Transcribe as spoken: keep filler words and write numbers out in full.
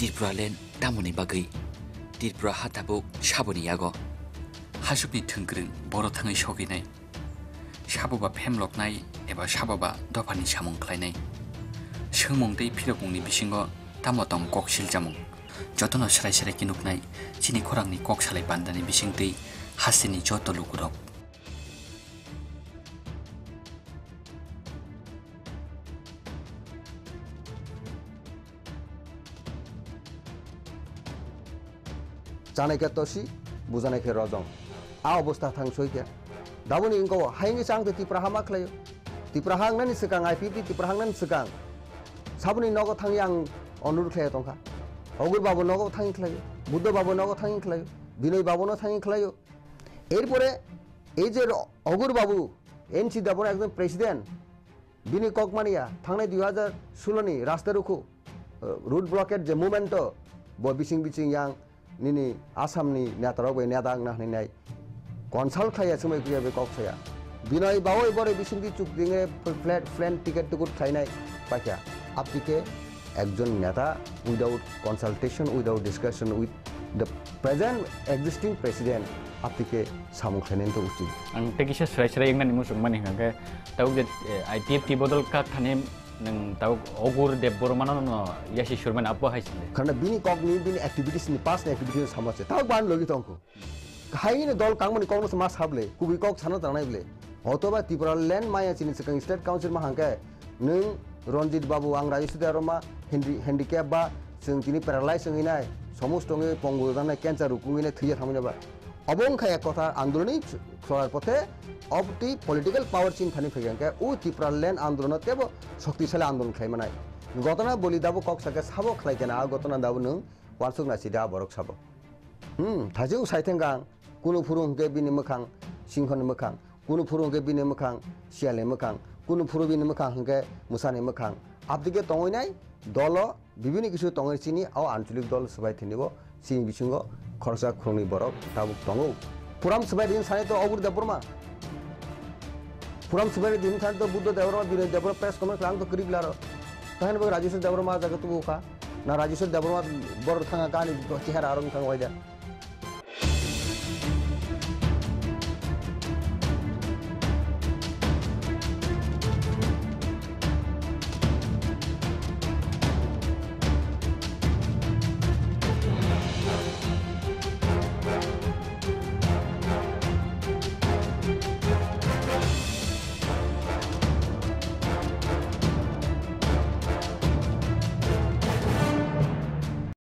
Tripura land tamoni bagwi? Tripura ha tabuk saboni yago. Hasukni thwngkwrwng boro thangwi sogwinai. Sabo ba phemloknai eba sabo ba dophani samung khlainai. Swngmung tei phirokmungni bisingo tamo tong kok siljamung. Jotono srai srai khe nuknai chini khorangni kok salai pandani bisingtwi hasteni joto lukurok. Chanai khe tosi, bujanai khe rojong. A obostha thang soi khe. Daboni wngkha o, hai wngwi chang tei Tipra ha ma khlaio. Tipra ha wngnani swkang, I P F T Tipra ha wngnani swkang. Saboni nogo thangwi ang onurut khlai tongkha. Ogur babu nogo thangwi khlaio. Buddho babu nogo thangwi khlaio. Binoy babu no thangwi khlaio. Erpore ei je ro-, Ogur babu, N C Debbarma ekjon president, bini kok mania, thangnai dui hajar solo ni rasta rukhu, uh, road blockade je movement o, bo bising bising yang nini Assam ni neta rok bai neta wngna hwnwi nai consult khlaiya, swmai khuya bai kok saya. Binoy babu boroi bising di chuk dinge flat, plane ticket tukut khlainai paikha. Aptike ekjon neta without consultation, without discussion with the present existing president, aptike samung khlainani to uchit. Ang tei kisa srai srai wngnani muchung mani hwnkha khe, tabuk je, eh, I P F T bodol kak thani nwng tabuk Ogur Debbarma no, no yasi surmani abo hai sile. Khana bini kokni, bini activities ni, past ni activities ni sama se. Tabuk ban logi tongkho. Haini dol kangmani kokno se ma sable, kubui kok sana tangnai ble. Otoba Tripura land maya chini swkang state council ma hangke, nwng Ranjit Babu, ang Rajeshwar Debbarma, handi-, handicap ba, chwng tini paralyze wngwi nai, somosto wngwi pongo janai, cancer rukungwi nai, thwiya thangwi nai ba. Obo wngkha ek kotha andoloni sorar pothe, obtwi political power chini thani phai hangke, o Tripura land andolono tebo shoktisali andolon khlai manai. Gotona boli dabo kok sake sabo khlai kena, a gotona dabo nwng wansuk nai sidi a borok sabo. Hmm, thajwi sai thengkang, kunu phuru hwnkhe bini mwkhang singhoni mwkhang, kunu phuru hwnkhe bini mwkhang siyalni mwkhang, kunu phuru bini mwkhang hwnkhe mwsani mwkhang. Abdike tongwi nai dolo bibini kisu tongwi chini o anchalik dol swbai thwinibo chini bisingo khoroksa khoroknwi borok tabuk tongo. Puram swbai ring sani to Ogur Debbarma. Puram swbai ring sani to Buddha Debbarma, Binoy Debbarma press conference lang to kwrwi glaro. Tahini bo Rajeshwar Debbarma jaga tubu kha. Na Rajeshwar Debbarma borok thanga kani chehara arong thang waida.